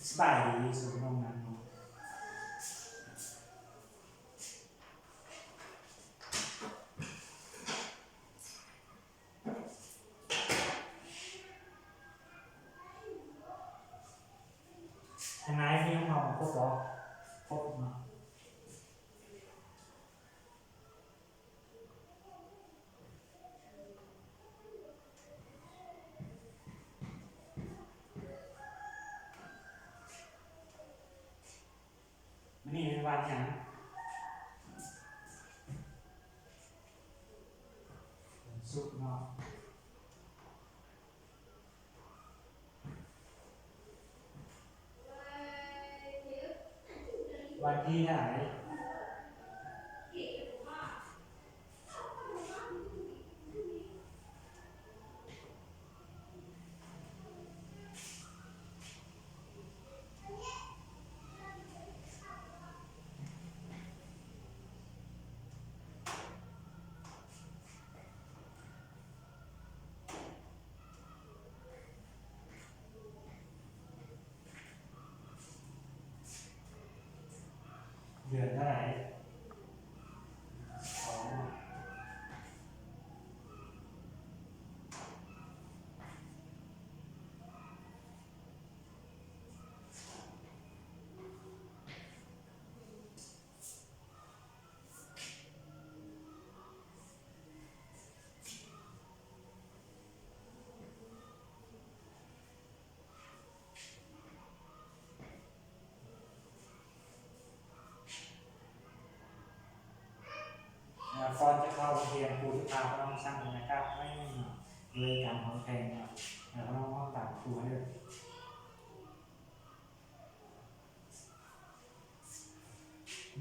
ສະບາຍດີ ສຸກນ້ອງນາງເນາະ. ທາງໃນມີຂອງຄົບບໍ່? ຄົບເນາະ. ມື້ນີ້ແມ່ນວັນຫຍັງ? ວັນສຸກເນາະ. ວັນທີເທົ່າໃດ? ເດືອນເທົ່າໃດ? ສອງ. ແລ້ວກ່ອນຈະເຂົ້າໂຮງຮຽນ ຄູຈະພານ້ອງສ້າງບັນຍາກາດໜ້ອຍໜຶ່ງເນາະ ໂດຍການຮ້ອງເພງເນາະ. ແລ້ວນ້ອງຮ້ອງຕາມຄູເດີ.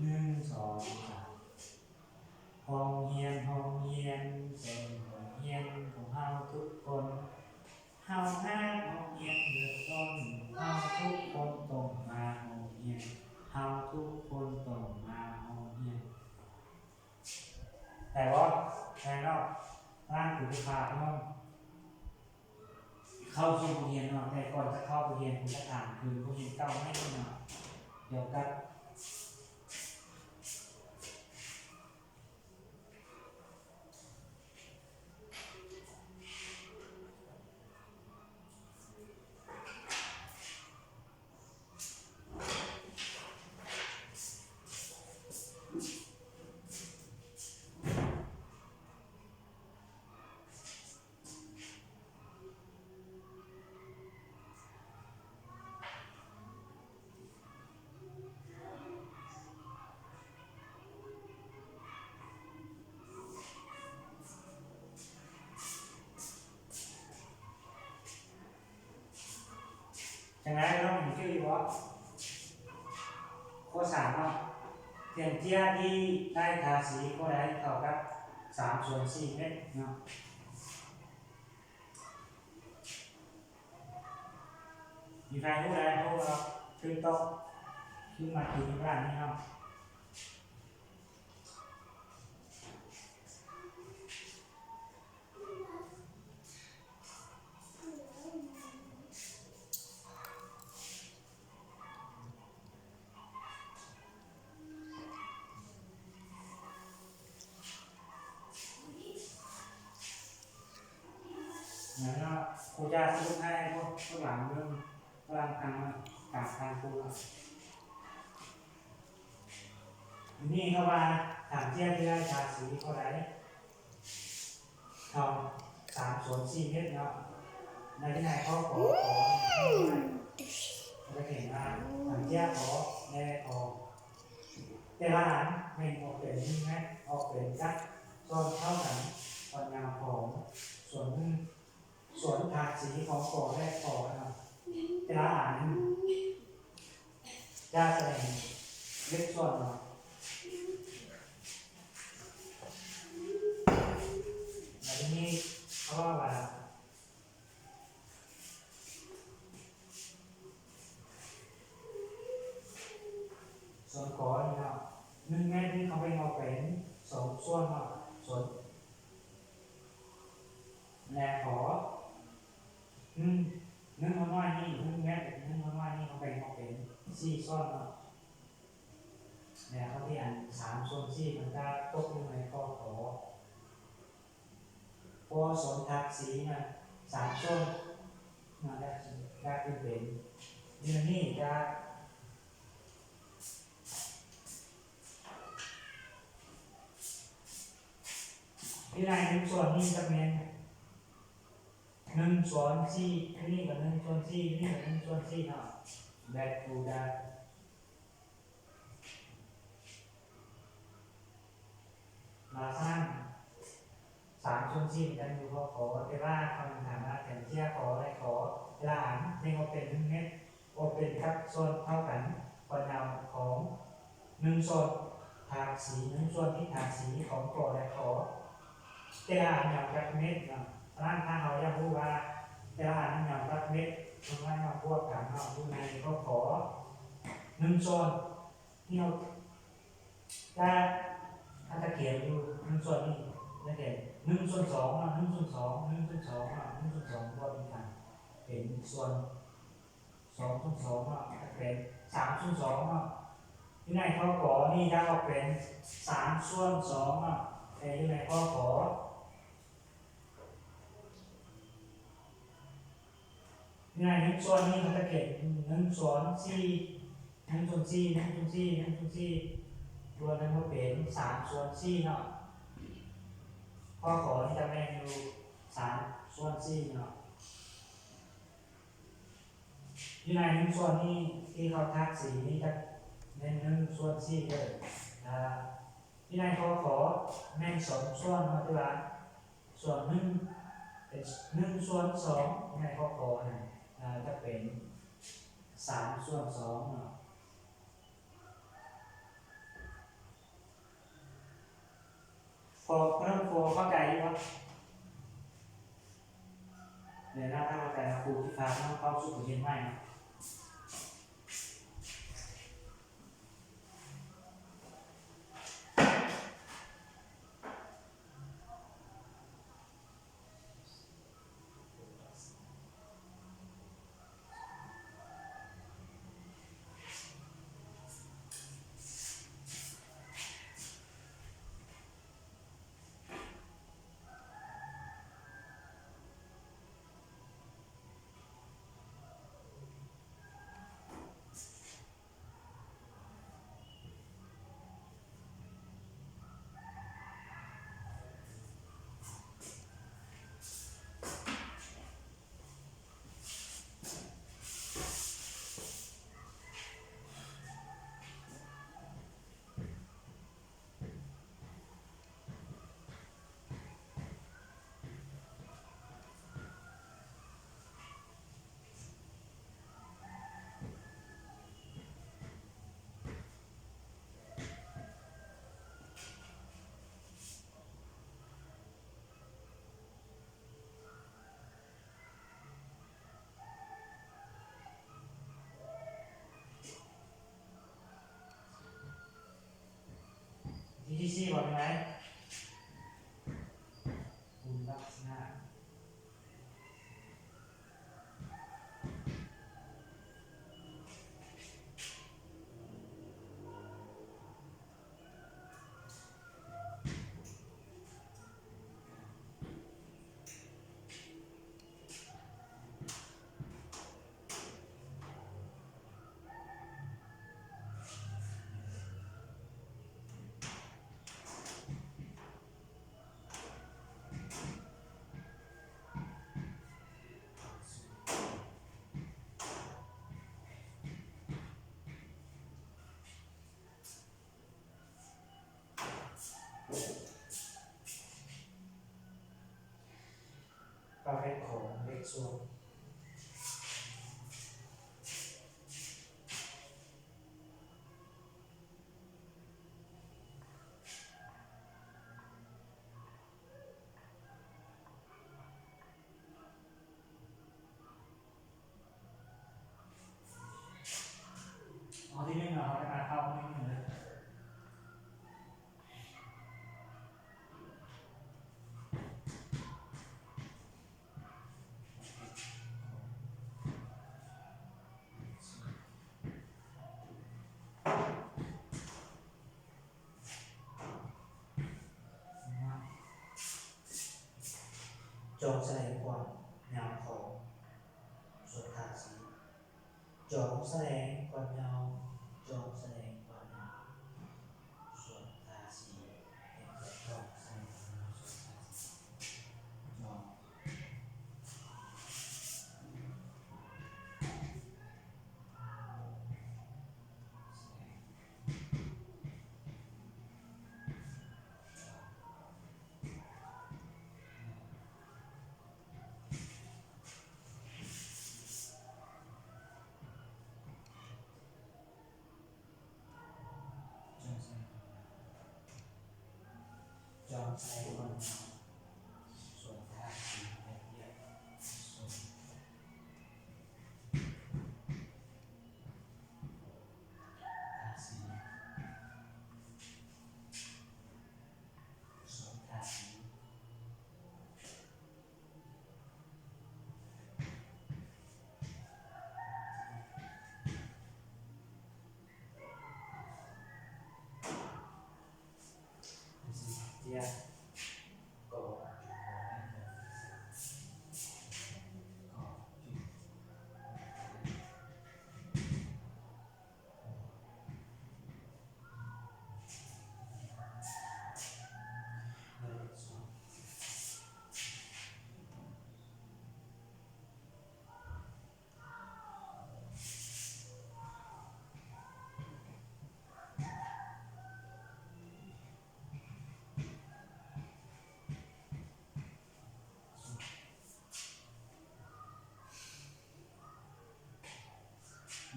ໜຶ່ງ ສອງ ສາມ. ໂຮງຮຽນ ໂຮງຮຽນ ເປັນໂຮງຮຽນຂອງເຮົາທຸກຄົນ. ເຮົາຮັກໂຮງຮຽນເບື້ອງຕົ້ນ, ເຮົາທຸກຄົນຕ້ອງມາໂຮງຮຽນ, ເຮົາທຸກຄົນຕ້ອງມາໂຮງຮຽນ. ໄດ້ບໍ່? ໄດ້ເນາະ. ຫຼ້ານຄູຈະພານ້ອງ ເຂົ້າສູ່ໂຮງຮຽນເນາະ, ແຕ່ກ່ອນຈະເຂົ້າໂຮງຮຽນ ຄູຈະຖາມຄືນໂຮງຮຽນເກົ່າໃໝ່ເນາະ ກ່ຽວກັບ ຈັ່ງໃດນ້ອງຍັງຈື່ຢູ່ບໍ່? ຂໍ້ສາມເນາະ, ເປັນເຈ້ຍທີ່ໄດ້ທາສີເທົ່າໃດເທົ່າກັບສາມສ່ວນສີ່ເມັດເນາະ? ມີໃຜຮູ້ແລ້ວ ຮູ້ເນາະ? ຄືຕອບ ຄືມາຄືຢູ່ບ້ານນີ້ເນາະ. ແລ້ວເນາະ ຄູຈະສະຫຼຸບໃຫ້ພວກ ພວກຫຼັງເບິ່ງ ພວກຫຼັງຟັງ ຕາມຟັງຄູເນາະ. ທີນີ້ເຂົາວ່າ ຖາມເຈ້ຍທີ່ໄດ້ທາສີເທົ່າໃດ ເທົ່າສາມສ່ວນສີ່ເມັດເນາະ. ໃນທີ່ໃນຂໍ້ ຂໍ ຂໍ ໄດ້ຂຽນວ່າ ຖາມເຈ້ຍ ຂໍ ແລະ ຂໍ ແຕ່ລະອັນແບ່ງອອກເປັນໜຶ່ງແມັດ ອອກເປັນຈັກສ່ວນເທົ່າກັນ ຄວາມຍາວຂອງສ່ວນໜຶ່ງ ສ່ວນທາດສີຂອງ ຂໍ ແລະ ຂໍ ເນາະ ແຕ່ລະອັນຈະສະແດງເລກສ່ວນເນາະ. ແລ້ວທີນີ້ເຂົາເວົ້າວ່າ ສ່ວນ ຂໍ ນີ້ເນາະ ໜຶ່ງແມັດນີ້ເຂົາແບ່ງອອກເປັນສອງສ່ວນເນາະ ສ່ວນ ແລະ ຂໍ ໜຶ່ງ ໜຶ່ງເຮົານ້ອຍນີ້ ໜຶ່ງແມັດ ໜຶ່ງເຮົານ້ອຍນີ້ ເຮົາແບ່ງອອກເປັນ ສີ່ສ່ວນເນາະ ແລ້ວເອົາທີ່ອັນສາມສ່ວນສີ່ມັນຈະຕົກຢູ່ໃນຂໍ້ ຂໍ ພໍສ່ວນທາດສີນະ ສາມສ່ວນນະ ແລ້ວ ແລ້ວຄືເປັນ ຢູ່ໃນນີ້ຈະ ຢູ່ໃນໜຶ່ງສ່ວນນີ້ຈະແມ່ນໜຶ່ງສ່ວນສີ່ ຢູ່ນີ້ກໍໜຶ່ງສ່ວນສີ່ ຢູ່ນີ້ກໍໜຶ່ງສ່ວນສີ່ເນາະ ແບບຄູດາ ລາວສ້າງສາມສ່ວນສີ່ເປັນຢູ່ຂໍ້ ຂໍ ແຕ່ວ່າຄຳຖາມວ່າແທນທີ່ ຂໍ ແລະ ຂໍ ແຕ່ລະອັນແບ່ງອອກເປັນໜຶ່ງເມັດ ອອກເປັນກັບສ່ວນເທົ່າກັນ ຄວນເອົາຂອງໜຶ່ງສ່ວນທາດສີ ໜຶ່ງສ່ວນທີ່ທາດສີຂອງ ຂໍ ແລະ ຂໍ ແຕ່ລະອັນຍອມຈັກເມັດເນາະ. ສະນັ້ນ ຖ້າເຮົາຢາກຮູ້ວ່າແຕ່ລະອັນຍອມຈັກເມັດ ເພິ່ນວ່າຍອມບວກກັນເນາະ ຢູ່ໃນຂໍ້ ຂໍ ໜຶ່ງສ່ວນ ນີ້ເຮົາຈະ ເຮົາຈະຂຽນຢູ່ໜຶ່ງສ່ວນນີ້ ຈະຂຽນໜຶ່ງສ່ວນສອງເນາະ ໜຶ່ງສ່ວນສອງ ໜຶ່ງສ່ວນສອງເນາະ ໜຶ່ງສ່ວນສອງ ບວກອີກຫັ້ນເປັນສ່ວນ ສອງສ່ວນສອງເນາະ ຈະເປັນສາມສ່ວນສອງເນາະ. ຢູ່ໃນຂໍ້ ຂໍ ນີ້ຈະອອກເປັນສາມສ່ວນສອງເນາະ ແຕ່ຢູ່ໃນຂໍ້ ຂໍ ໃນໜຶ່ງສ່ວນນີ້ເຮົາຈະຂຽນໜຶ່ງສ່ວນສີ່ ໜຶ່ງສ່ວນສີ່ ໜຶ່ງສ່ວນສີ່ ໜຶ່ງສ່ວນສີ່ ລວມທັງໝົດເປັນສາມສ່ວນສີ່ເນາະ. ຂໍ້ ຂໍ ນີ້ຈະແມ່ນຢູ່ສາມສ່ວນສີ່ເນາະ. ຢູ່ໃນໜຶ່ງສ່ວນນີ້ ທີ່ເຂົາທາດສີນີ້ຈະແມ່ນໜຶ່ງສ່ວນສີ່ເດີ ແລ້ວຢູ່ໃນຂໍ້ ຂໍ ແມ່ນສອງສ່ວນເນາະ ແຕ່ວ່າ ສ່ວນໜຶ່ງເປັນໜຶ່ງສ່ວນສອງ ໃນຂໍ້ ຂໍ ນັ້ນ ຈະເປັນສາມສ່ວນສອງເນາະ. ພໍ ພໍເຂົ້າໃຈຢູ່ບໍ່? ແລ້ວຖ້າເຂົ້າໃຈແລ້ວ ຄູຊິພາເຮົາເຂົ້າສູ່ບົດຮຽນໃໝ່ເນາະ. ທີທີ່ສີ່ ເວົ້າຈັ່ງໃດ? ຄຸນລັກສະນະ. ປະເພດຂອງເລກສ່ວນ. ເອົາທີໜຶ່ງເນາະ ເຮົາຈະມາເຂົ້າທີໜຶ່ງເລີຍ. ຈອງສະແດງຄວາມຍາວຂອງສ່ວນທາດສີ. ຈອງສະແດງຄວາມຍາວ, ຈອງສະແດງຄວາມຍາວສ່ວນທາດສີ. ເປັນແບບຈອງສະແດງຄວາມຍາວສ່ວນທາດສີ. ຈອງ. ຈອງໃສ່ຄົນເຮົາ ສ່ວນທາດສີ ແລະ ວຽກສ່ວນທາດສີ ສ່ວນທາດສີ.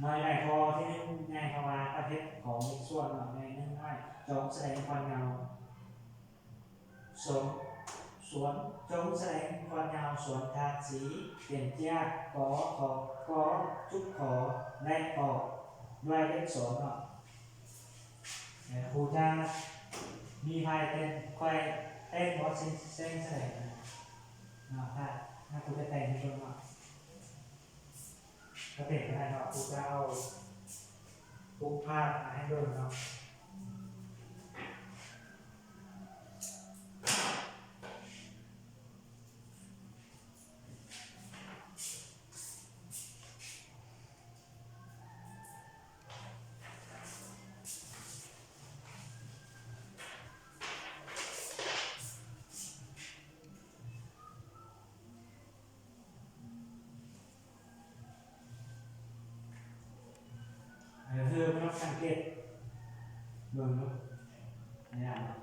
ໜ່ວຍໄດ້ຂໍ້ທີໜຶ່ງ ໃຫຍ່ເທົ່າວ່າປະເພດຂອງເລກສ່ວນເນາະ ໃນໜຶ່ງໜ່ວຍ ຈົ່ງສະແດງຄວາມຍາວ ສວນ ສວນ ຈົ່ງສະແດງຄວາມຍາວສ່ວນທາດສີ ເປັນເຈ້ຍ ກໍ ຂໍ ກໍ ຈຸກ ຂໍ ແລະ ອອກ ດ້ວຍເລກສອງເນາະ. ແລະ ຄູຈະມີໃຜເປັນ ຂ້ອຍເປັນບໍ່ ເຊັ່ນ ເຊັ່ນສະແດງເນາະ ຖ້າ ຖ້າຄູຈະແຕ່ງໃຫ້ເບິ່ງເນາະ. ກະເປັນໄປໄດ້ເນາະ ຄູຈະເອົາຮູບພາບມາໃຫ້ເບິ່ງເນາະ. ເອີ ເຮົາມາສັງເກດເບິ່ງເນາະ ໃນອັນເນາະ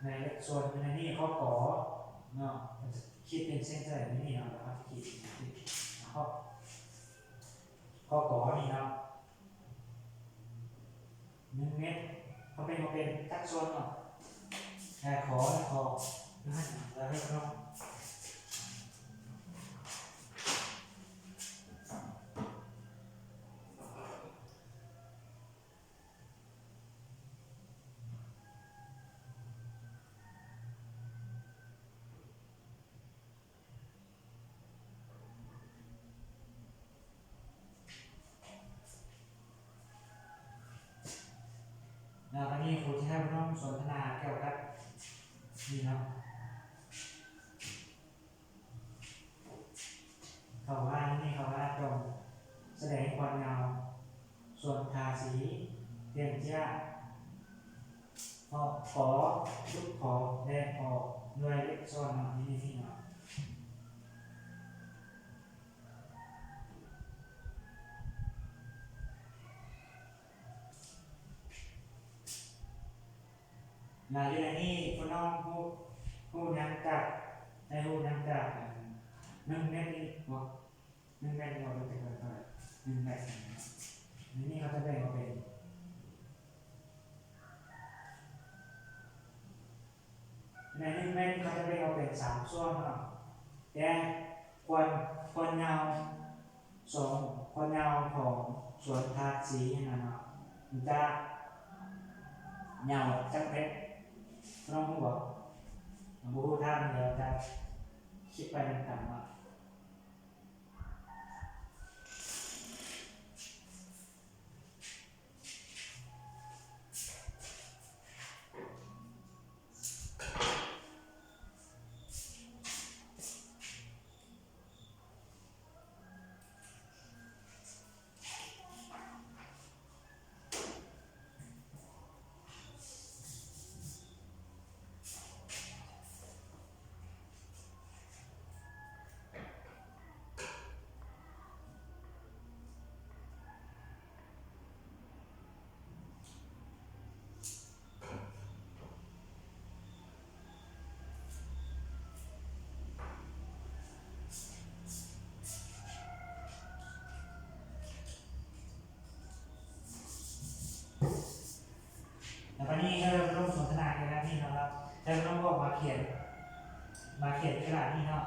ໃນເລກສ່ວນຢູ່ໃນນີ້ ຂໍ້ ກໍ ເນາະ ມັນຈະຂີດເປັນເສັ້ນໃຈໃນນີ້ເນາະ ແລ້ວເຮົາຈະຂີດເປັນເສັ້ນ ຂໍ້ ຂໍ້ ກໍ ນີ້ເນາະ. ໜຶ່ງແມັດ ເຮົາແບ່ງອອກເປັນຈັກສ່ວນເນາະ ແລະ ຂໍ ແລະ ຂໍ ແລ້ວໃຫ້ເຮົາເນາະ ແລ້ວບາດນີ້ຄູຈະໃຫ້ພວກນ້ອງສົນທະນາກ່ຽວກັບນີ້ເນາະ ເຂົາວ່ານີ້ ເຂົາວ່າຈົ່ງສະແດງຄວາມຍາວ ສ່ວນທາດສີ ເປັນເຈ້ຍ ກໍ ຂໍ ຈຸກ ຂໍ ແລະ ອອກ ດ້ວຍເລກສ່ວນເນາະ ນີ້ ນີ້ເນາະ. ລະຢູ່ໃນນີ້ ພວກນ້ອງຮູ້ ຮູ້ຫຍັງຈາກ ໄດ້ຮູ້ຫຍັງຈາກ ອັນ ໜຶ່ງແມັດນີ້ບໍ່? ໜຶ່ງແມັດນີ້ເຮົາເບິ່ງເປັນເທົ່າໃດ? ໜຶ່ງແມັດນີ້ເນາະ ໃນນີ້ເຂົາຈະແບ່ງອອກເປັນ ໃນໜຶ່ງແມັດເຂົາຈະແບ່ງອອກເປັນສາມສ່ວນເນາະ ແຕ່ຄວາມ ຄວາມຍາວ ສອງ ຄວາມຍາວຂອງສ່ວນທາດສີຫັ້ນນະເນາະ ມັນຈະຍາວຈັກແມັດ ນ້ອງຮູ້ບໍ່? ບໍ່ຮູ້ ຖ້າແມ່ນແລ້ວຈະຄິດໄປນຳກັນເນາະ. ເ ແລ້ວນ້ອງອອກມາຂຽນ ມາຂຽນກະດາດນີ້ເນາະ.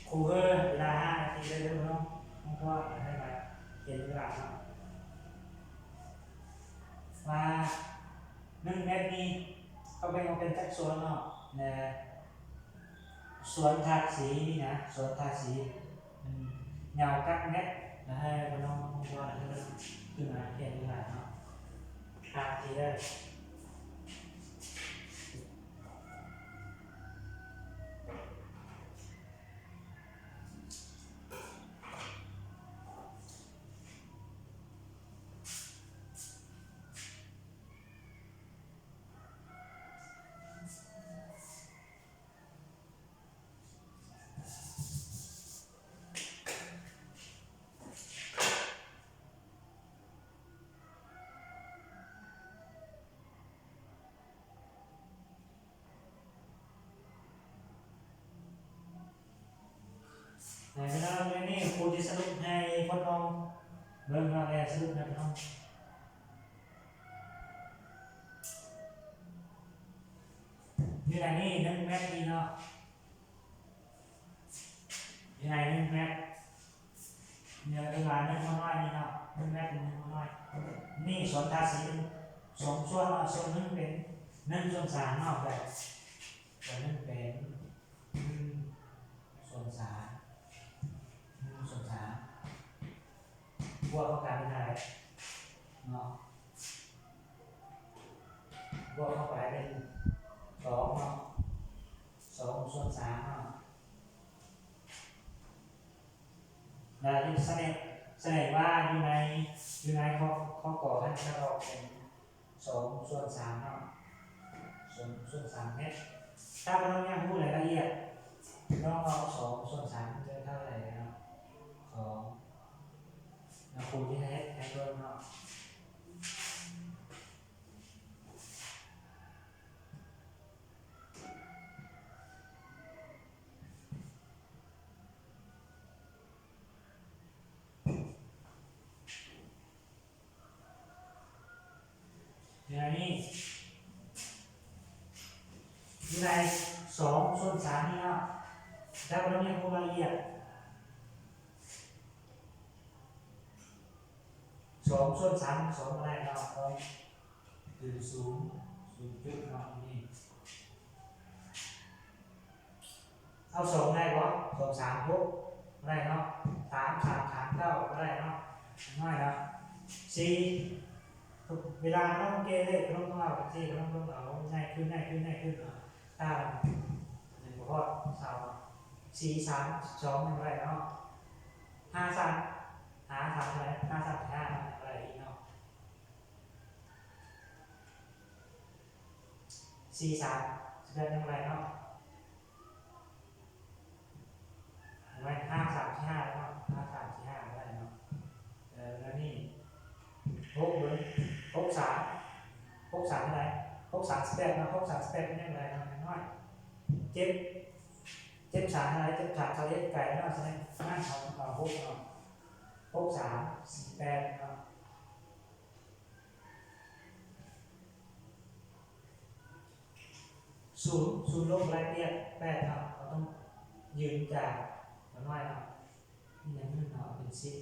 ຄູເຮີເວລາຫ້ານາທີເດີນ້ອງ ນ້ອງກໍໃຫ້ມາຂຽນກະດາດເນາະ ວ່າໜຶ່ງແມັດນີ້ເຂົາແບ່ງອອກເປັນຈັກສ່ວນເນາະ ແລະ ສ່ວນທາດສີນີ້ນະ ສ່ວນທາດສີ ອືມ ຍາວຈັກແມັດ ແລ້ວໃຫ້ນ້ອງ ນ້ອງກໍຂຶ້ນມາຂຽນກະດາດເນາະ ຫ້ານາທີເດີ. ໃນເວລານີ້ ຄູຈະສະຫຼຸບໃຫ້ທົດລອງເບິ່ງເນາະ ແລະ ສະຫຼຸບໃຫ້ເຮົາ ຢູ່ໃນນີ້ໜຶ່ງແມັດນີ້ເນາະ ຢູ່ໃນໜຶ່ງແມັດ ເນື້ອຕົວໜຶ່ງຫົວນ້ອຍນີ້ເນາະ ໜຶ່ງແມັດໜຶ່ງຫົວນ້ອຍ ນີ້ສ່ວນທາດສີເປັນສອງສ່ວນເນາະ ສ່ວນໜຶ່ງເປັນໜຶ່ງສ່ວນສາມເນາະ ແບບ ສ່ວນໜຶ່ງເປັນໜຶ່ງສ່ວນສາມ ໜຶ່ງສ່ວນສາມ ບວກເຂົ້າກັນເປັນເທົ່າໃດເນາະ ບວກເຂົ້າໄປເປັນສອງເນາະ ສອງສ່ວນສາມເນາະ ແລ້ວສະແດງ ສະແດງວ່າຢູ່ໃນ ຢູ່ໃນຂໍ້ ຂໍ້ ກ ຫັ້ນ ຈະອອກເປັນ ສອງສ່ວນສາມເນາະ ສອງສ່ວນສາມແມັດ. ຖ້າພວກນ້ອງຢາກຮູ້ລາຍລະອຽດ ນ້ອງເອົາສອງສ່ວນສາມເປັນເທົ່າໃດເນາະ ສອງ ແລ້ວຄູຊິເຮັດໃຫ້ເບິ່ງເນາະ. ຢູ່ໃນນີ້ ຢູ່ໃນສອງສ່ວນສາມນີ້ເນາະ ແລ້ວກໍຕ້ອງມີລາຍລະອຽດ ສອງສ່ວນສາມ ສອງບໍ່ໄດ້ເນາະ ຕ້ອງ ຄືສູນ ສູນຈຸດເນາະ ນີ້ ເອົາສອງໄດ້ບໍ່? ສອງ ສາມ ຫົກ ບໍ່ໄດ້ເນາະ ສາມ ສາມ ສາມ ເກົ້າ ບໍ່ໄດ້ເນາະ ນ້ອຍເນາະ ສີ່ ເວລາເຮົາແກ້ເລກ ເຮົາຕ້ອງເອົາ ສີ່ ເຮົາຕ້ອງເອົາໃຫຍ່ຂຶ້ນ ໃຫຍ່ຂຶ້ນ ໃຫຍ່ຂຶ້ນເນາະ ຖ້າມັນບໍ່ຮອດຊາວ ສີ່ ສາມ ສອງ ຍັງບໍ່ໄດ້ເນາະ ຫ້າ ສາມ ຫາ ສາມ ເທົ່າໃດ? ຫ້າ ສາມ ສິບຫ້າ ເນາະ ຍັງບໍ່ໄດ້ອີກເນາະ. ສີ່ ສາມ ສິບແປດ ຍັງບໍ່ໄດ້ເນາະ ແມ່ນ ຫ້າ ສາມ ສີ່ ຫ້າ ເນາະ ຫ້າ ສາມ ສີ່ ຫ້າ ບໍ່ໄດ້ເນາະ ເອີ ແລ້ວນີ້ ຫົກ ເບິ່ງ ຫົກ ສາມ ຫົກ ສາມ ເທົ່າໃດ? ຫົກ ສາມ ສິບແປດ ເນາະ ຫົກ ສາມ ສິບແປດ ຍັງບໍ່ໄດ້ເນາະ ຍັງນ້ອຍ ເຈັດ ເຈັດ ສາມ ເທົ່າໃດ? ເຈັດ ສາມ ຊາວເອັດ ໄກເນາະ ສະນັ້ນ ເຮົາຕ້ອງເອົາ ຫົກ ເນາະ ຫົກ ສາມ ສີ່ ແປດ ເນາະ. ສູນ ສູນລົບໄລ່ປຽບແປດເນາະ ເຮົາຕ້ອງຢືມຈາກໜ້ອຍເນາະ ມີຫຍັງໜຶ່ງເນາະ ເປັນສິບ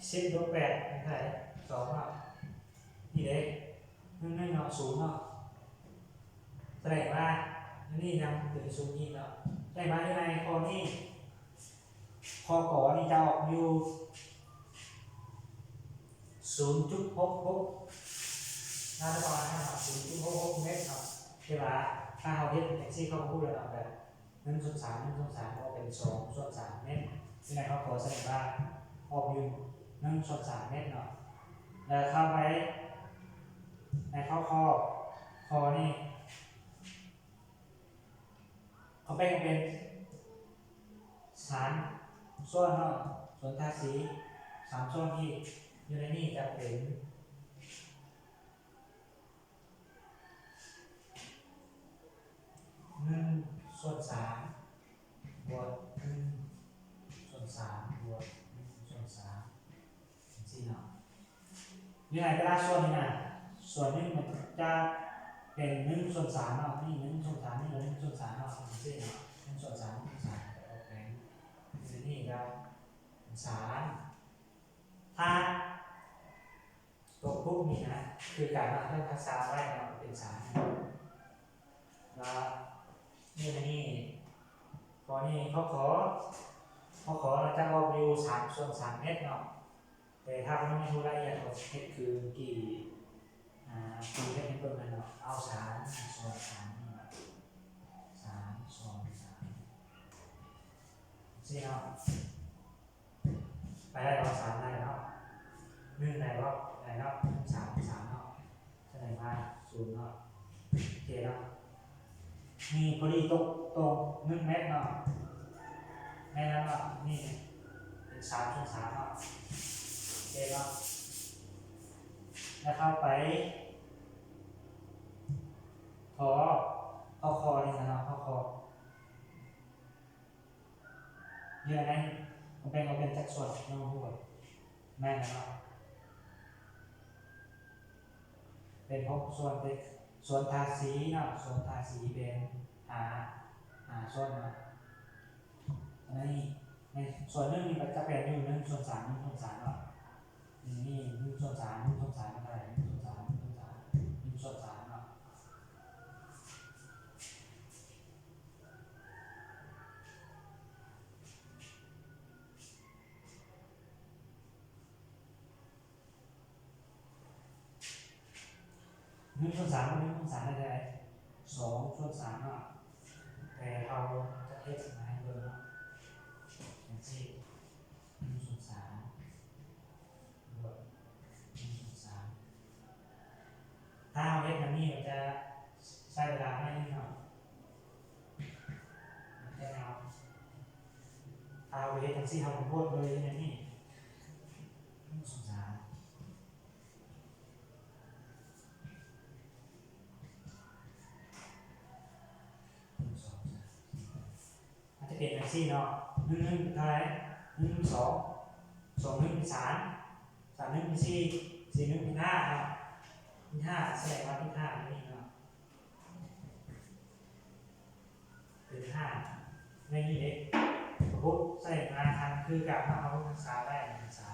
ສິບລົບແປດເປັນເທົ່າໃດ? ສອງເນາະ ນີ້ເດ້ ໜຶ່ງໜຶ່ງເນາະ ສູນເນາະ ສະແດງວ່າ ອັນນີ້ນຳເປັນສູນອີກເນາະ ສະແດງວ່າຢູ່ໃນຂໍ້ນີ້ ຂໍ້ ກ ນີ້ຈະອອກຢູ່ ສູນຈຸດຫົກຫົກ ໜ້າຈະປະມານນັ້ນເນາະ ສູນຈຸດຫົກຫົກແມັດເນາະ ແຕ່ວ່າຖ້າເຮົາເຮັດເປັນຈັ່ງຊີ້ ເຮົາກໍຮູ້ແລ້ວເນາະ ແບບ ໜຶ່ງສ່ວນສາມ ໜຶ່ງສ່ວນສາມ ອອກເປັນ ສອງສ່ວນສາມແມັດ ຈັ່ງໃດເຮົາກໍສະແດງວ່າອອກຢູ່ ໜຶ່ງສ່ວນສາມແມັດເນາະ ແລ້ວເຂົ້າໄປໃນຂໍ້ ຂໍ້ ຂໍ້ນີ້ ເຂົາແບ່ງເປັນສາມສ່ວນເນາະ ສ່ວນທາດສີ ສາມສ່ວນທີ່ຢູ່ໃນນີ້ຈະເປັນໜຶ່ງສ່ວນສາມບວກໜຶ່ງສ່ວນສາມບວກໜຶ່ງສ່ວນສາມ ຈັ່ງຊີ້ເນາະ ຢູ່ໃນແຕ່ລະສ່ວນນີ້ນະ ສ່ວນໜຶ່ງມັນຈະເປັນໜຶ່ງສ່ວນສາມເນາະ ນີ້ໜຶ່ງສ່ວນສາມ ນີ້ກໍໜຶ່ງສ່ວນສາມເນາະ ຈັ່ງຊີ້ເນາະ ໜຶ່ງສ່ວນສາມ ໜຶ່ງສ່ວນສາມ ກໍອອກເປັນຢູ່ໃນນີ້ກໍເປັນສາມ ຖ້າຕົວພວກນີ້ນະ ຄືກັນເນາະ ເຮົາຮັກສາໄວ້ເນາະ ເປັນສາມ ແລ້ວຢູ່ໃນນີ້ ຂໍ້ນີ້ ຂໍ້ ຂໍ້ ຂໍ້ ຂໍ້ຈະອອກຢູ່ສາມສ່ວນສາມເມັດເນາະ ແຕ່ຖ້າເຮົາໄດ້ຮູ້ລາຍລະອຽດ ເຮົາເຮັດຄືທີ່ ອ່າ ຄູເຮັດໃຫ້ເບິ່ງນັ້ນເນາະ ເອົາສາມສ່ວນສາມນີ້ເນາະ ສາມສ່ວນສາມ ຊີ້ເນາະ. ໄປໄດ້ບໍ່? ສາມໄດ້ເນາະ ໜຶ່ງໄດ້ບໍ່? ໄດ້ເນາະ ສາມ ສາມເນາະ ສະແດງວ່າສູນເນາະ ໂອເຄເນາະ ນີ້ພໍດີຕົກຕົງໜຶ່ງເມັດເນາະ ແມ່ນແລ້ວເນາະ ນີ້ເປັນສາມສ່ວນສາມເນາະ ໂອເຄເນາະ ແລ້ວເຂົ້າໄປ ພໍ ຂໍ້ ຂໍ້ນີ້ຊະເນາະ ຂໍ້ ຂໍ້ ເລື່ອງນັ້ນ ມັນແບ່ງອອກເປັນຈັກສ່ວນ ນ້ອງຮູ້ບໍ່? ແມ່ນແລ້ວເນາະ ເປັນຫົກສ່ວນ ເປັນສ່ວນທາສີເນາະ ສ່ວນທາສີເປັນຫ້າ ຫ້າສ່ວນເນາະ ອັນນີ້ ໃນສ່ວນໜຶ່ງນີ້ກໍຈະເປັນຢູ່ໜຶ່ງສ່ວນສາມ ໜຶ່ງສ່ວນສາມເນາະ ນີ້ໜຶ່ງສ່ວນສາມ ໜຶ່ງສ່ວນສາມ ໜຶ່ງສ່ວນສາມ ໜຶ່ງສ່ວນສາມ ໜຶ່ງສ່ວນສາມເນາະ. ໜຶ່ງສ່ວນສາມ ໜຶ່ງສ່ວນສາມໄດ້ເທົ່າໃດ? ສອງສ່ວນສາມເນາະ ແຕ່ເຮົາຈະເຮັດໃຫ້ເບິ່ງເນາະ ຈັ່ງຊີ້ ໜຶ່ງສ່ວນສາມ ຖ້າເຮົາເຮັດແບບນີ້ ມັນຈະໃຊ້ເວລາໜ້ອຍໜຶ່ງເນາະ ແຕ່ເຮົາ ຖ້າເຮົາໄປເຮັດຈັ່ງຊີ້ ເຮົາກໍໂພດເລີຍແບບນີ້ ໜຶ່ງສ່ວນສາມ ໜຶ່ງ ສອງ ສາມ ມັນຈະເປັນຈັ່ງຊີ້ເນາະ ໜຶ່ງ ໜຶ່ງ ເປັນເທົ່າໃດ? ໜຶ່ງ ສອງ ສອງ ໜຶ່ງ ເປັນສາມ ສາມ ໜຶ່ງ ເປັນສີ່ ສີ່ ໜຶ່ງ ເປັນຫ້າເນາະ ເປັນຫ້າ ສະແດງວ່າເປັນຫ້າຢູ່ນີ້ເນາະ ເປັນຫ້າ ໃນນີ້ເດ້ ເຮົາໃສ່ມາທັນຄືກັນເນາະ ເຮົາຮັກສາໄດ້ ຮັກສາ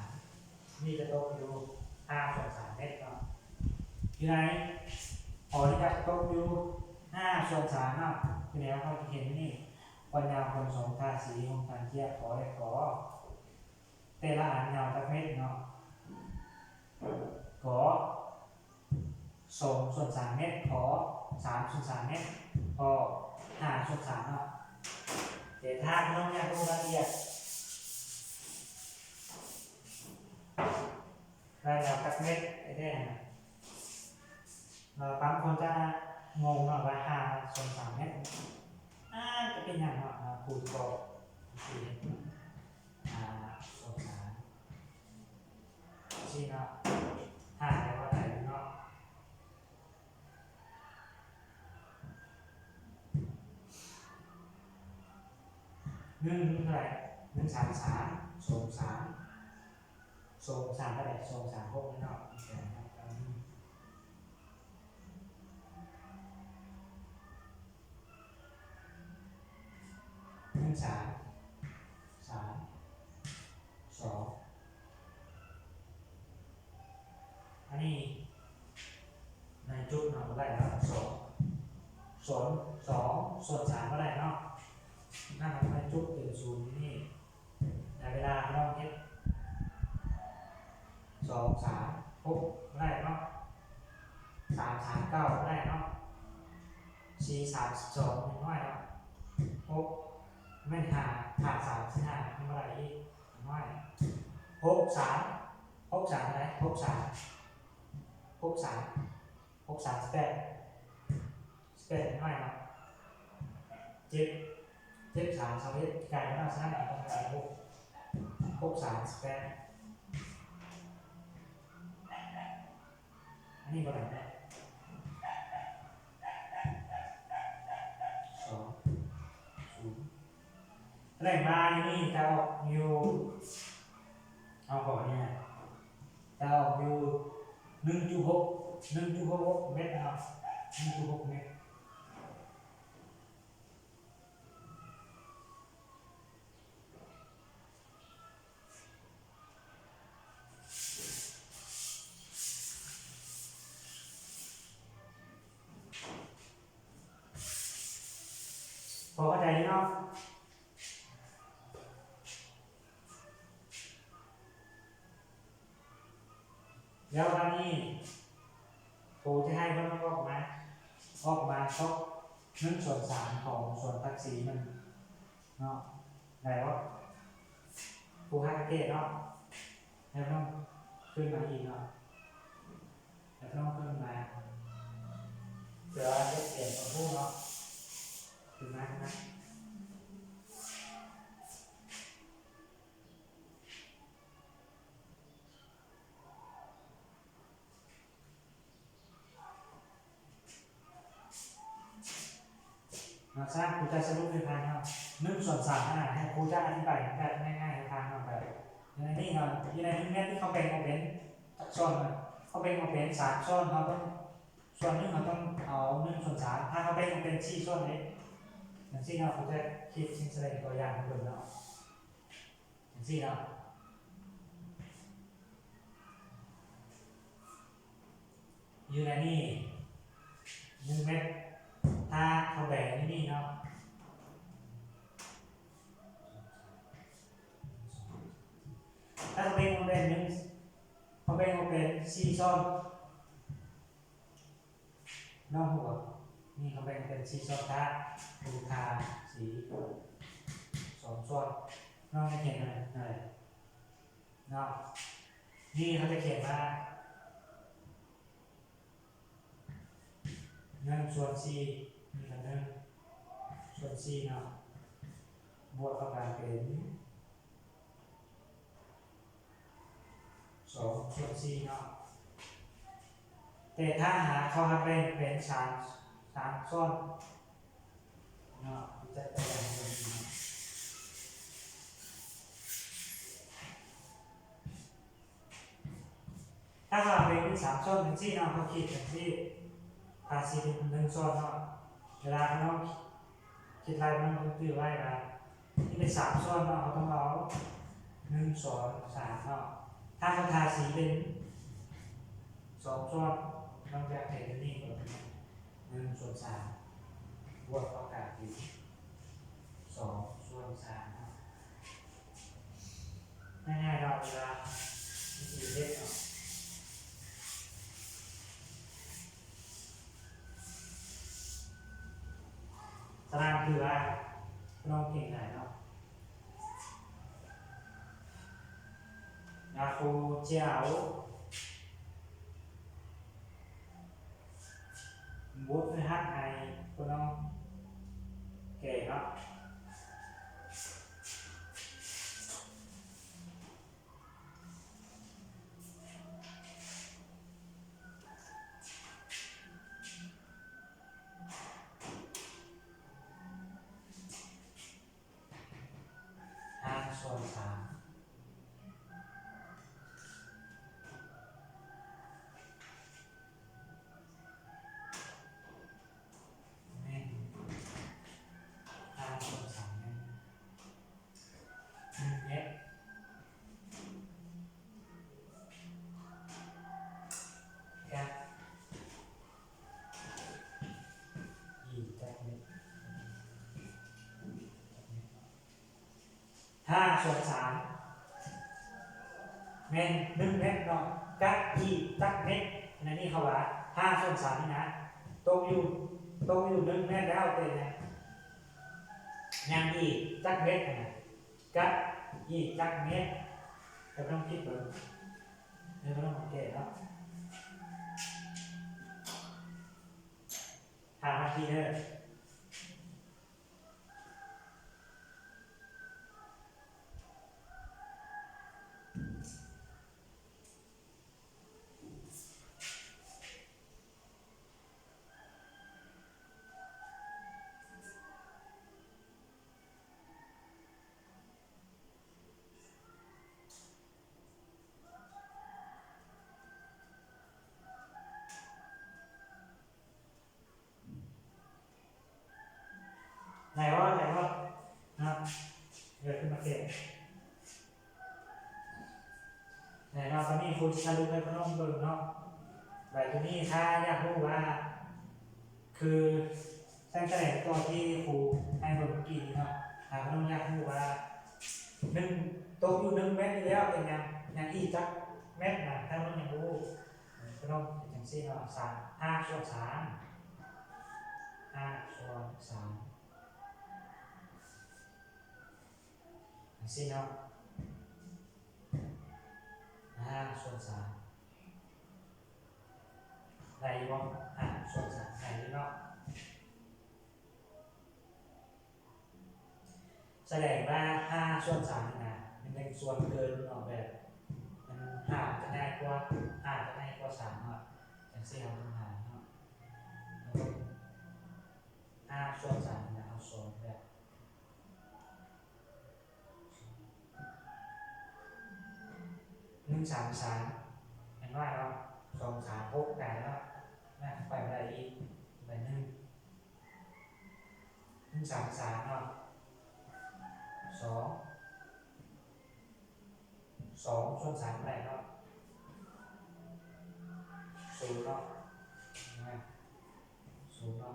ນີ້ຈະຕົກຢູ່ຫ້າສ່ວນສາມເມັດເນາະ ຢູ່ໃນຂໍ້ນີ້ຈະຕົກຢູ່ຫ້າສ່ວນສາມເນາະ ຄືແນວເຮົາຈະເຫັນນີ້ ຄວາມຍາວຂອງສອງທາສີຂອງການທຽບ ຂ ແລະ ກ ແຕ່ລະອັນຍາວຈັກເມັດເນາະ ກ ສອງສ່ວນສາມເມັດ ຂ ສາມສ່ວນສາມເມັດ ຄ ຫ້າສ່ວນສາມເນາະ ແຕ່ຖ້ານ້ອງຢາກຮູ້ລາຍລະອຽດ ລາຍລະອຽດຈັກເມັດແທ້ໆ ເອີ ບາງຄົນຈະງົງເນາະວ່າຫ້າສ່ວນສາມເມັດ ອາ ຈະເປັນຫຍັງເນາະ ຄູກໍ ຫ້າສ່ວນສາມ ຊີ້ເນາະ ຫ້າໄດ້ບໍ່ໄດ້ເນາະ ໜຶ່ງເທົ່າໃດ? ໜຶ່ງ ສາມ ສາມ ສອງ ສາມ ສອງ ສາມ ເທົ່າໃດ? ສອງ ສາມ ຫົກ ເນາະ ໜຶ່ງ ສາມ ສາມ ສອງ ອັນນີ້ໃນຈຸດເນາະ ບໍ່ໄດ້ເນາະ ສອງ ສອງ ສອງ ສ່ວນສາມບໍ່ໄດ້ເນາະ ນັ້ນໃນຈຸດເປັນສູນນີ້ ໃນເວລາເຮົາເຮັດ ສອງ ສາມ ຫົກ ບໍ່ໄດ້ເນາະ ສາມ ສາມ ເກົ້າ ບໍ່ໄດ້ເນາະ ສີ່ ສາມ ສິບສອງ ຍັງນ້ອຍເນາະ ຫົກ ແມ່ນ ຫ້າ ຂາດ ສາມ ສິບຫ້າ ຍັງບໍ່ໄດ້ອີກ ຍັງນ້ອຍ ຫົກ ສາມ ຫົກ ສາມ ເທົ່າໃດ? ຫົກ ສາມ ຫົກ ສາມ ຫົກ ສາມ ສິບແປດ ສິບແປດ ຍັງນ້ອຍເນາະ ເຈັດ ເຈັດ ສາມ ຊາວເອັດ ກາຍເປັນວ່າ ສາມ ສາມ ເທົ່າໃດ? ຫົກ ຫົກ ສາມ ສິບແປດ ອັນນີ້ບໍ່ໄດ້ແລ້ວ ສອງ ສູນ ສະແດງວ່າໃນນີ້ຈະອອກຢູ່ ເອົາຂໍ້ນີ້ນະ ຈະອອກຢູ່ ໜຶ່ງຈຸດຫົກ ໜຶ່ງຈຸດຫົກຫົກແມັດເນາະ ໜຶ່ງຈຸດຫົກແມັດ. ພໍເຂົ້າໃຈຢູ່ເນາະ? ແລ້ວບາດນີ້ ຄູຈະໃຫ້ເພິ່ນອອກມາ ອອກມາຊອກໜຶ່ງສ່ວນສາມຂອງສ່ວນຕັດສີມັນເນາະ ໄດ້ບໍ່? ຄູໃຫ້ສັງເກດເນາະ ໃຫ້ເພິ່ນຂຶ້ນມາອີກເນາະ ໃຫ້ເພິ່ນຂຶ້ນມາ ເພື່ອເຮັດປຽນຕົວຜູ້ເນາະ ຂຶ້ນມາ ຂຶ້ນມາ. ເນາະ ສະນັ້ນຄູຈະສະຫຼຸບໃຫ້ຟັງເນາະ ໜຶ່ງສ່ວນສາມຫັ້ນນະ ໃຫ້ຄູຈະອະທິບາຍແບບງ່າຍໆໃຫ້ຟັງເນາະ ແບບຢູ່ໃນນີ້ເນາະ ຢູ່ໃນໜຶ່ງແມັດທີ່ເຂົາແບ່ງອອກເປັນຈັກສ່ວນນະ ເຂົາແບ່ງອອກເປັນສາມສ່ວນ ເຮົາຕ້ອງ ສ່ວນໜຶ່ງເຮົາຕ້ອງເອົາໜຶ່ງສ່ວນສາມ ຖ້າເຮົາແບ່ງອອກເປັນສີ່ສ່ວນເດ້ ຈັ່ງຊີ້ເນາະ ຄູຈະຄິດສິ່ງສະແດງຕົວຢ່າງໃຫ້ເບິ່ງເນາະ. ຈັ່ງຊີ້ເນາະ ຢູ່ໃນນີ້ໜຶ່ງແມັດ ຖ້າເຂົາແບ່ງຢູ່ນີ້ເນາະ ຖ້າເຂົາແບ່ງອອກເປັນໜຶ່ງ ເຂົາແບ່ງອອກເປັນສີ່ສ່ວນ ນ້ອງຮູ້ບໍ່? ນີ້ເຂົາແບ່ງເປັນສີ່ສ່ວນ ຖ້າ ຄູທາສີສອງສ່ວນ ນ້ອງຈະຂຽນເທົ່າໃດ? ເນາະ ນີ້ເຂົາຈະຂຽນວ່າໜຶ່ງສ່ວນສີ່ ນີ້ກໍໜຶ່ງສ່ວນສີ່ເນາະ ບວກເຂົ້າກັນເປັນ ສອງສ່ວນສີ່ເນາະ ແຕ່ຖ້າຫາກເຂົາຫັກແບ່ງເປັນສາມ ສາມສ່ວນເນາະ ຈັດຕົວຢ່າງໃຫ້ເບິ່ງເນາະ ຖ້າເຂົາຫັກແບ່ງເປັນສາມສ່ວນຈັ່ງຊີ້ເນາະ ເຮົາຄິດຈັ່ງຊີ້ ພາສີເປັນໜຶ່ງສ່ວນເນາະ ເວລາເຮົາ ຄິດໄລ່ມັນຕ້ອງຈື່ໄວ້ວ່າ ທີ່ເປັນສາມສ່ວນເນາະ ເຮົາຕ້ອງເອົາໜຶ່ງສ່ວນສາມເນາະ ຖ້າເຮົາທາສີເປັນສອງສ່ວນ ນອກຈາກເປັນຕົວນີ້ກໍເປັນໜຶ່ງສ່ວນສາມ ບວກເຂົ້າກັນເປັນສອງສ່ວນສາມເນາະ. ງ່າຍໆເນາະ ເວລາວິທີເຮັດເນາະ ສະນັ້ນຄືວ່ານ້ອງເກັ່ງຫຼາຍເນາະ ລະຄູຈະເອົາ ບົດຝຶກຫັດໃຫ້ພວກນ້ອງແກ້ເນາະ. ຫ້າສ່ວນສາມ ແມ່ນ ຫ້າສ່ວນສາມແມ່ນ ໜຶ່ງແມັດ ກັບ ອີກຈັກແມັດ ຈັກແມັດ ຫ້າສ່ວນສາມ ແມ່ນໜຶ່ງແມັດເນາະ ກັບອີກຈັກແມັດ ອັນນີ້ເຂົາວ່າຫ້າສ່ວນສາມນີ້ນະ ຕົກຢູ່ ຕົກຢູ່ໜຶ່ງແມັດແລ້ວ ເປັນຫຍັງ ຍັງອີກຈັກແມັດຫັ້ນນະ ກັບອີກຈັກແມັດ ກໍຕ້ອງຄິດເບິ່ງ ເອີ ກໍຕ້ອງສັງເກດເນາະ ຖາມມາທີ່ເດີ. ແນ່ເນາະ, ຕອນນີ້ຄູຊິສະຫຼຸບໃຫ້ພະນ້ອງເບິ່ງເນາະ. ແບບໂຕນີ້ຖ້າຢາກຮູ້ວ່າ ຄືແສງສະແດງຕົວທີ່ຄູໃຫ້ເບິ່ງເມື່ອກີ້ນີ້ເນາະ, ຖ້າພະນ້ອງຢາກຮູ້ວ່າ ໜຶ່ງ ຕົກຢູ່ໜຶ່ງແມັດຢູ່ແລ້ວ ເປັນຫຍັງ ຍັງອີກຈັກແມັດນະ, ຖ້າພະນ້ອງຍັງບໍ່ຮູ້ ພະນ້ອງເຮັດຈັ່ງຊີ້ເນາະ, ສາມ ຮາກສ່ວນສາມ ຮາກສ່ວນສາມ ຈັ່ງຊີ້ເນາະ, ຮາກສ່ວນສາມ ໄດ້ຢູ່ບໍ່? ຮາກສ່ວນສາມ ໄດ້ຢູ່ເນາະ. ສະແດງວ່າ ຮາກສ່ວນສາມນີ້ນະ ມັນເປັນສ່ວນເກີນເນາະ, ແບບມັນ ຮາກຈະໃຫຍ່ກວ່າ ຮາກຈະໃຫຍ່ກວ່າສາມເນາະ, ຈັ່ງຊີ້ເຮົາຕ້ອງຫາເນາະ. ຮາກສ່ວນສາມນີ້ນະ ເຮົາສອນແບບ ໜຶ່ງສາມສາມ ແມ່ນວ່າເນາະ, ສອງສາມຫົກໄດ້ເນາະ, ນະ ໄປບໍ່ໄດ້ອີກ ໄປໜຶ່ງ ໜຶ່ງສາມສາມເນາະ, ສອງ ສອງສ່ວນສາມໄດ້ເນາະ, ສູນເນາະ, ນະ ສູນເນາະ.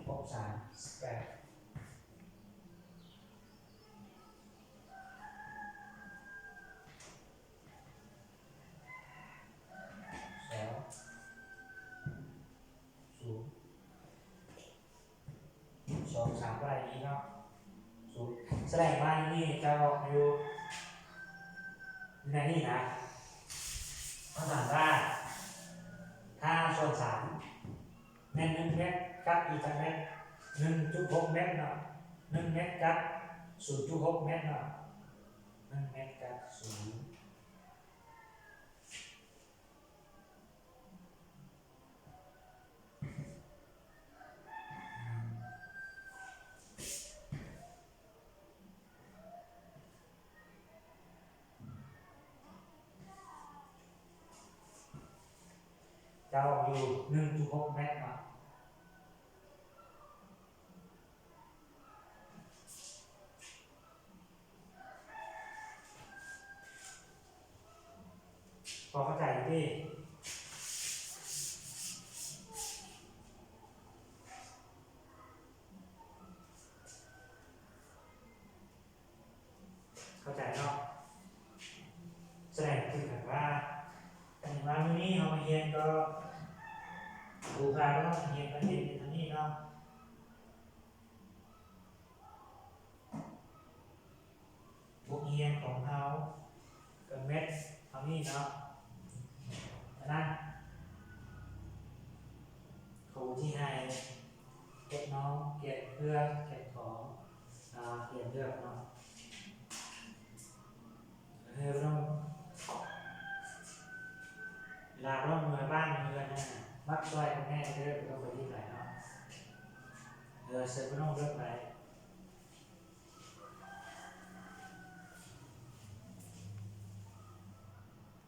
ຫົກສາມສິບແປດ ສອງ ສູນ ສອງສາມ ບໍ່ໄດ້ອີກເນາະ. ສູນ ສະແດງວ່ານີ້ຈະອອກຢູ່ໃນນີ້ນະ, ເຮົາຖາມວ່າ ຮາກສ່ວນສາມ ແມ່ນໜຶ່ງແມັດກັບອີກຈັກແມັດ? ໜຶ່ງຈຸດຫົກແມັດເນາະ, ໜຶ່ງແມັດກັບສູນຈຸດຫົກແມັດເນາະ, ໜຶ່ງແມັດກັບສູນ ຈະອອກຢູ່ໜຶ່ງຈຸດຫົກແມັດເນາະ. ພໍເຂົ້າໃຈຢູ່ຕິ? ເຂົ້າໃຈເນາະ. ສະແດງຄືກັນວ່າ ອັນນີ້ວ່າມື້ນີ້ເຮົາມາຮຽນກໍ ຄູພາເນາະ ຮຽນກໍເຮັດຢູ່ເທົ່ານີ້ເນາະ. ບົດຮຽນຂອງເຮົາກໍແມັດເທົ່ານີ້ເນາະ. ສະນັ້ນ ຄູຊິໃຫ້ພວກນ້ອງກຽນເລື່ອງ ກຽນຂອງ ອາ ກຽນເລືອກເນາະ. ເອີ ເວລານ້ອງເມືອບ້ານເມືອເຮືອນຫັ້ນນະ ມັກຊ່ອຍກັນແດ່ເດີ ບໍ່ຕ້ອງໄປເຮັດຫຼາຍເນາະ. ເອີ ເຊີນພວກນ້ອງເລືອກໄດ້.